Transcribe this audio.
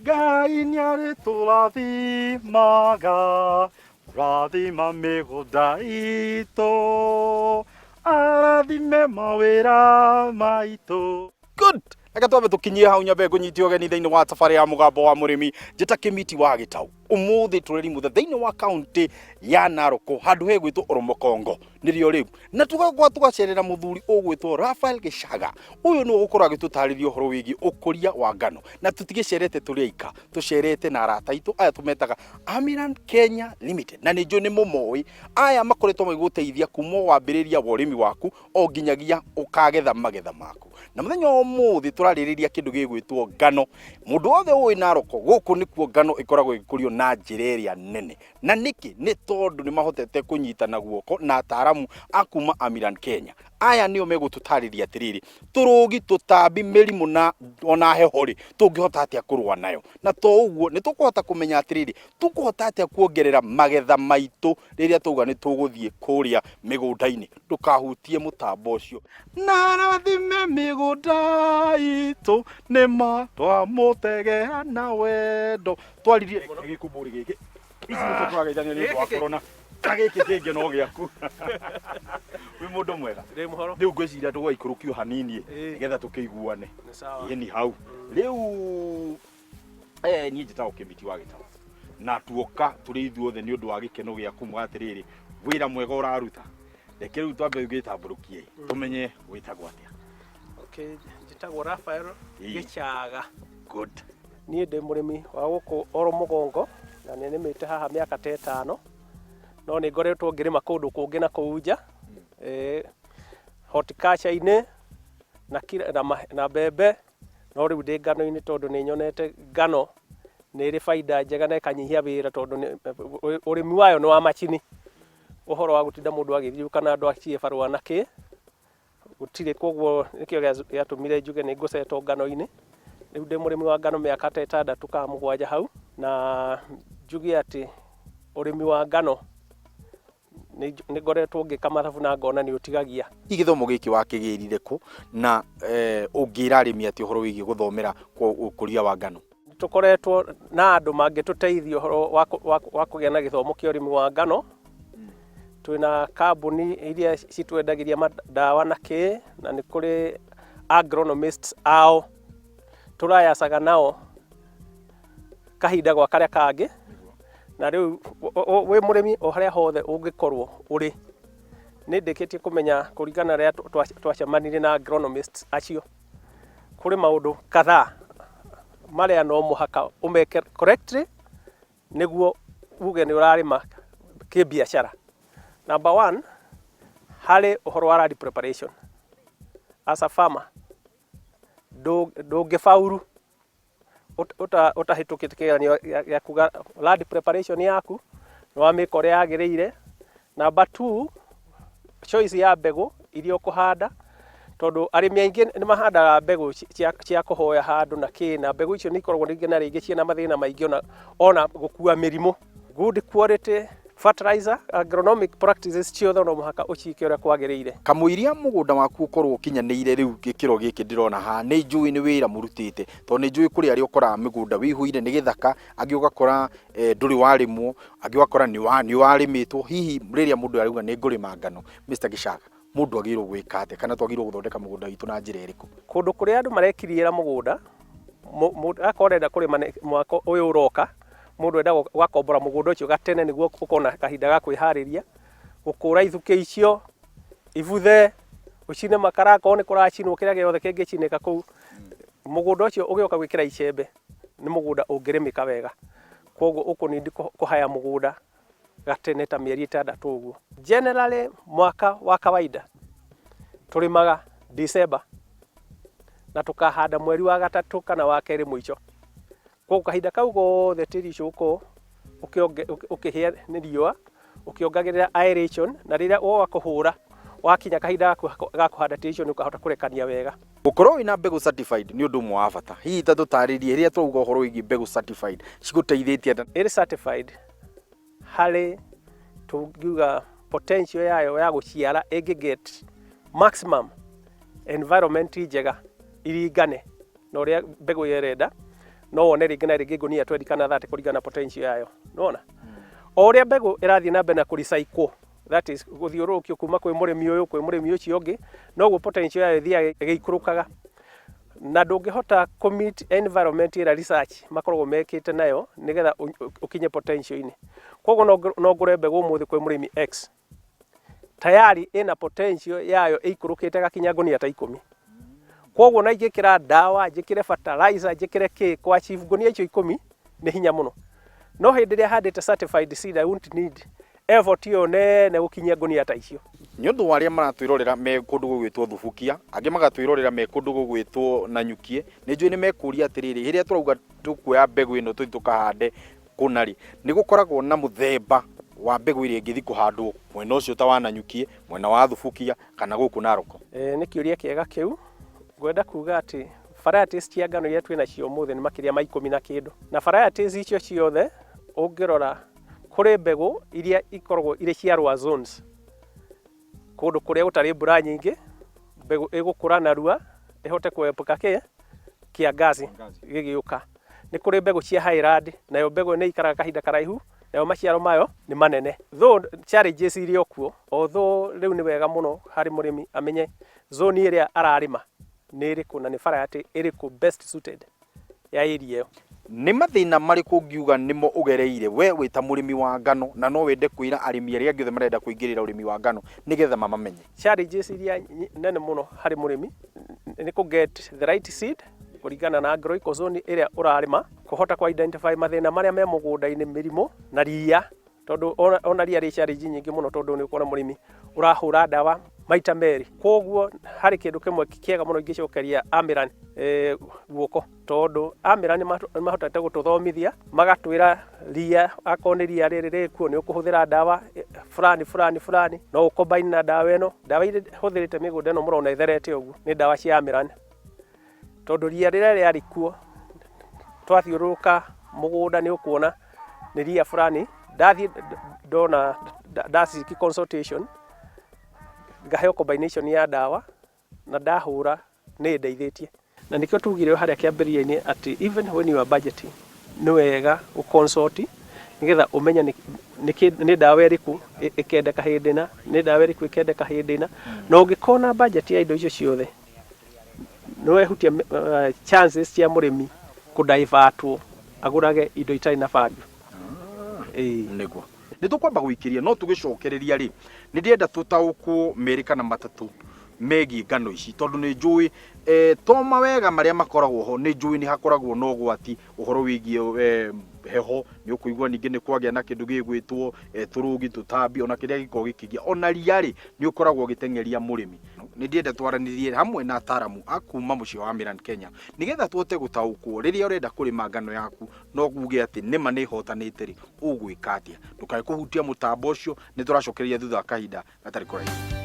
Ngai nĩarĩtũrathimaga, rathima mĩgũnda itũ, arathime mawĩra maitũ. Good. Reke twambe tũkinyie hau nyambe ngũnyite ũgeni thĩinĩ wa thabarĩ ya Mũgambo wa Mũrĩmi. Njĩta Kĩmiti wa Gĩtaũ. Ũmũthĩ tũrĩ Rimutha thĩinĩ wa kaũntĩ ya Narok handũ hegwĩtwo Oromokongo nĩrĩo rĩu, na tũgakwa tũgacerera mũthuri ũgwĩtwo Rafael Gĩcaga. Ũyũ nĩwe ũgũkorwo agĩtũtarĩria ũhoro wĩgiĩ ũkũria wa ngano, na tũtigĩcerete tũrĩ aika, tũcerete na arata aitũ aya tũmetaga Amiran Kenya Limited, na nĩ njũĩ nĩ mũmoĩ. Aya makoretwo magĩgũteithia kuma wambĩrĩria wa ũrĩmi waku o nginyagia ũkagetha magetha maku. Na mũthenya wa ũmũthĩ tũrarĩrĩria kĩndũ gĩgwĩtwo ngano. Mũndũ wothe ũĩ Narok, gũkũ nĩkuo ngano ĩkoragwo ĩgĩkũrio na njĩra ĩrĩa nene. Na nĩkĩ? Nĩ tondũ nĩ mahotete kũnyitana guoko na ataaramu a kuma Amiran Kenya. Aya nĩo megũtũtarĩria atĩrĩrĩ, tũrũgi, tũtambi, mĩrimũ na ona heho rĩ, tũngĩhota atĩa kũrũa nayo? Na to ũguo, nĩ tũkũhota kũmenya atĩrĩrĩ, tũkũhota atĩa kuongerera magetha maitũ rĩrĩa twauga nĩ tũgũthiĩ kũrĩa mĩgũnda-inĩ. Ndũkahutie mũtambo ũcio. Na rathime mĩgũnda itũ, nĩ ma twamũtegea na wendo. Twaririe gĩkumbũri gĩkĩ. Ici nĩcio tũrageithania nĩ ũndũ wa corona. Na gĩkĩ kĩngĩ no gĩaku. Wĩ mũndũ mwega. Ndĩ mũhoro. Rĩu ngwĩciria tũgũgaikũrũkio hanini Ĩĩ. nĩgetha tũkĩiguane. Nĩ sawa. Ĩni hau. Rĩu niĩ njĩtagwo Kĩmiti wa Gĩtaũ. Na tuoka tũrĩ ithuothe nĩ ũndũ wa gĩkeno gĩa kumuga atĩrĩrĩ, wĩra mwega ũraruta. Reke rĩu twambe gĩtambũrũkie tũmenye wĩtagwo atĩa. Okay, njĩtagwo Rafael Ĩĩ. Gĩchaga. Good. Niĩ ndĩ mũrĩmi wa gũkũ oro mũgongo na nĩ nĩmĩte haha mĩaka ta 5, no nĩ ngoretwo ngĩrĩma kũndũ kũngĩ na kũu nja, horticulture-inĩ na, na, na mbembe, no rĩu ndĩ ngano-inĩ tondũ nĩ nyonete ngano nĩ ĩrĩ baida njega na ĩkanyihia wĩra tondũ ũrĩmi wayo nĩ wa macini. Ũhoro wa gũtinda mũndũ agĩthiũka na andũ aciĩ barũa na kĩ gũtirĩ, koguo nĩkĩo gĩatũmire njuge nĩ ngũcetwo ngano-inĩ. Rĩu ndĩ mũrĩmi wa ngano mĩaka ta 6 kana 7 hau, na njuge atĩ ũrĩmi wa ngano nĩ ngoretwo ngĩka mathabu na ngona nĩ ũtigagia. Hihi gĩthomo gĩkĩ wakĩgĩrire kũ, na ũngĩra arĩmi atĩa ũhoro wĩgiĩ gũthomera ũkũria wa ngano? Tũkoretwo na andũ mangĩtũteithia ũhoro wa kũgĩa na gĩthomo kĩa ũrĩmi wa ngano. Twĩna kambuni iria citwendagĩria ndawa na kĩ, na nĩ kũrĩ agronomists ao tũrayacaga nao kahinda gwa karĩa kangĩ. Na rĩu wĩ mũrĩmi o harĩa hothe ũngĩkorwo ũrĩ, nĩ ndĩkĩtie kũmenya kũringana na rĩrĩa twacemanirie na agronomists acio, kũrĩ maũndũ kadhaa marĩa no mũhaka ũmeke correctly nĩguo uge nĩ ũrarĩma kĩbiacara. Number one, harĩ ũhoro wa land preparation. As a farmer, ndũngĩbauru ũtahĩtũkĩte kĩgeranio gĩa kuga land preparation yaku nĩ wamĩka ũrĩa yagĩrĩire. Number two, choice ya mbegũ iria ũkũhanda, tondũ arĩmi aingĩ nĩ mahandaga mbegũ cia kũhoya handũ na kĩ, na mbegũ icio nĩ ikoragwo rĩngĩ na rĩngĩ ciĩna mathĩna maingĩ ona gũkua mĩrimũ. Good quality fertilizer, agronomic practices ciothe no mũhaka ũciĩke ũrĩa kwagĩrĩire. Kamũiria mũgũnda waku ũkorwo ũkinyanĩire rĩu gĩkĩro gĩkĩ ndĩrona haha, nĩ njũĩ nĩ wĩra mũrutĩte, tondũ nĩ njũĩ kũrĩ arĩa ũkoraga mĩgũnda wĩihũire nĩ gĩthaka, angĩ ũgakora ndũrĩ warĩmwo, angĩ ũgakora nĩ warĩmĩtwo. Hihi rĩrĩa mũndũ arauga nĩ ngũrĩma ngano, Mr Gĩcaga, mũndũ agĩrĩirwo gwĩka atĩa, kana twagĩrĩirwo gũthondeka mũgũnda witũ na njĩra ĩrĩkũ? Kũndũ kũrĩa andũ marekiriĩra mũgũnda, akorwo ũrenda kũrĩma mwaka ũyũ ũroka, mũndũ endaga ũgakombora mũgũnda ũcio gatene nĩguo ũkona kahinda ga kwĩharĩria, gũkũra ithukĩ icio, ibuthe, ũcine makara akorwo nĩ kũracinwo kĩrĩa gĩothe kĩngĩcinĩka kũu. Mũgũnda ũcio ũgĩũka gwĩkĩra icembe nĩ mũgũnda ũngĩrĩmĩka wega. Koguo ũkũ need kũhaya mũgũnda gatene ta mĩeri 6 ũguo. Generally mwaka wa kawaida tũrĩmaga December na tũkahanda mweri wa 3 kana wa 2 mũico. Koguo kahinda kau gothe tĩri ũcio ũkorwo ũkĩhĩa nĩ riũa, ũkĩongagĩrĩra aeration, na rĩrĩa woka kũhũra wakinya kahinda ga kũhanda tĩri ũcio nĩ ũkahota kũrekania wega. Gũkorwo wĩna mbegũ certified nĩ ũndũ ũmwe wa bata. Hihi ta tũtarĩrie rĩrĩa twauga ũhoro wĩgiĩ mbegũ certified cigũteithĩtie atĩa? Ĩrĩ certified harĩ tũngiuga potential yayo ya gũciara ĩngĩ get maximum environment njega iringane na ũrĩa mbegũ ĩyo ĩrenda. No wone rĩngĩ na rĩngĩ ngũnia 20 kana 30 kũringana na potential yayo. Nĩwona o ũrĩa mbegũ ĩrathiĩ na mbere na kũ-recycle, that is gũthiũrũrũkio kuma kwĩ mũrĩmi ũyũ kwĩ mũrĩmi ũcio ũngĩ, noguo potential yayo ĩthiaga ĩgĩikũrũkaga, na ndũngĩhota kũ meet environment ĩrĩa research makoragwo mekĩte nayo nĩgetha ũkinye potential-inĩ. Koguo no ngũre mbegũ ũmũthĩ kwĩ mũrĩmi X, tayari ĩna potential yayo ĩikũrũkĩte gakinya ngũnia ta 10. Koguo na ingĩkĩra ndawa, njĩkĩre fertilizer, njĩkĩre kĩ, kũ achieve ngũnia icio 10 nĩ hinya mũno. No hĩndĩ ĩrĩa handĩte certified seed, I won't need effort ĩyo nene gũkinyia ngũnia ta icio. Nĩ ũndũ wa arĩa maratwĩrorera me kũndũ gũgwĩtwo Thubukia, angĩ magatwĩrorera me kũndũ gũgwĩtwo Nanyukie, nĩ njũĩ nĩ mekũria atĩrĩrĩ, rĩrĩa tũrauga tũkuoya mbegũ ĩno tũthiĩ tũkahande kũna rĩ, nĩ gũkoragwo na mũthemba wa mbegũ ĩrĩa ĩngĩthiĩ kũhandwo mwena ũcio ta wa Nanyukie, mwena wa Thubukia kana gũkũ Narok? Nĩ kĩũria kĩega kĩu. Ngwenda kuga atĩ varieties cia ngano iria twĩ nacio ũmũthĩ nĩ makĩria ma 10 na kĩndũ, na varieties icio ciothe ũngĩrora kũrĩ mbegũ iria ikoragwo irĩ cia lower zones, kũndũ kũrĩa gũtarĩ mbura nyingĩ, mbegũ ĩgũkũra narua ĩhote kũepuka kĩ kĩangazi gĩgĩũka. Nĩ kũrĩ mbegũ cia highland, nayo mbegũ nĩ ikaraga kahinda karaihu, nayo maciaro mayo nĩ manene, though challenges irĩ o kuo. Although rĩu nĩ wega mũno harĩ mũrĩmi amenye zone ĩrĩa ararĩma nĩ ĩrĩkũ na nĩ variety ĩrĩkũ best suited ya area ĩyo. Nĩ mathĩna marĩkũ ũngiuga nĩmo ũgereire we wĩ ta mũrĩmi wa ngano, na no wende kwĩra arĩmi arĩa angĩ othe marenda kũingĩrĩra ũrĩmi wa ngano nĩgetha mamamenye? Challenges iria nene mũno harĩ mũrĩmi nĩ kũ get the right seed kũringana na agroeco zone ĩrĩa ũrarĩma, kũhota ku identify mathĩna marĩa me mũgũnda-inĩ, mĩrimũ na ria, tondũ ona ria rĩ challenge nyingĩ mũno, tondũ nĩ ũkuona mũrĩmi ũrahũra ndawa maita merĩ. Koguo harĩ kĩndũ kĩmwe kĩega mũno ingĩcokeria Amiran guoko, tondũ Amiran nĩ mahotete gũtũthomithia, magatwĩra ria akorwo nĩ ria rĩrĩ rĩkuo, nĩ ũkũhũthĩra ndawa fulani fulani fulani, no ũcombine na ndawa ĩno. Ndawa iria hũthĩrĩte mĩgũnda ĩno mũrona ĩtherete ũguo nĩ ndawa cia Amiran, tondũ ria rĩrĩa rĩarĩ kuo, twathiũrũrũka mũgũnda nĩ ũkuona nĩ ria fulani. Ndathiĩ ndona ndaseek consultation, ngaheo combination ya ndawa na ndahũra, nĩ ĩndeithĩtie. Na nĩkĩo tugire harĩa kĩambĩrĩria-inĩ atĩ even when you are budgeting, nĩ wega gũconsult nĩgetha ũmenye nĩ ndawa ĩrĩkũ ĩkendeka hĩndĩ na nĩ ndawa ĩrĩkũ ĩkendeka hĩndĩ na ũngĩkorwo na budget ya indo icio ciothe, nĩ wehutia chances cia mũrĩmi kũdivertwo agũrage indo itarĩ na value. Ĩĩ. Nĩguo nĩ tũkwamba gũikĩria, no tũgĩcokereria rĩ, nĩ ndĩrenda tũtaũkwo merĩ kana matatũ megiĩ ngano ici, tondũ nĩ njũĩ to mawega marĩa makoragwo ho, nĩ njũĩ nĩ hakoragwo na ũgwati ũhoro wĩgiĩ heho. Nĩ ũkũigua ningĩ nĩ kwagĩa na kĩndũ gĩgwĩtwo tũrũgi, tũtambi, ona kĩrĩa gĩkoragwo gĩkĩgia, ona ria rĩ, nĩ ũkoragwo ũgĩteng'eria mũrĩmi. Nĩ ndĩrenda twaranĩrie hamwe na ataramu a kuma mũciĩ wa Amiran Kenya nĩgetha tũhote gũtaũkwo rĩrĩa ũrenda kũrĩma ngano yaku no uge atĩ nĩma nĩ ĩhotanĩte rĩ, ũgwĩka atĩa? Ndũkae kũhutia mũtambo ũcio, nĩ tũracokereria thutha wa kahinda gatarĩ kũraihu.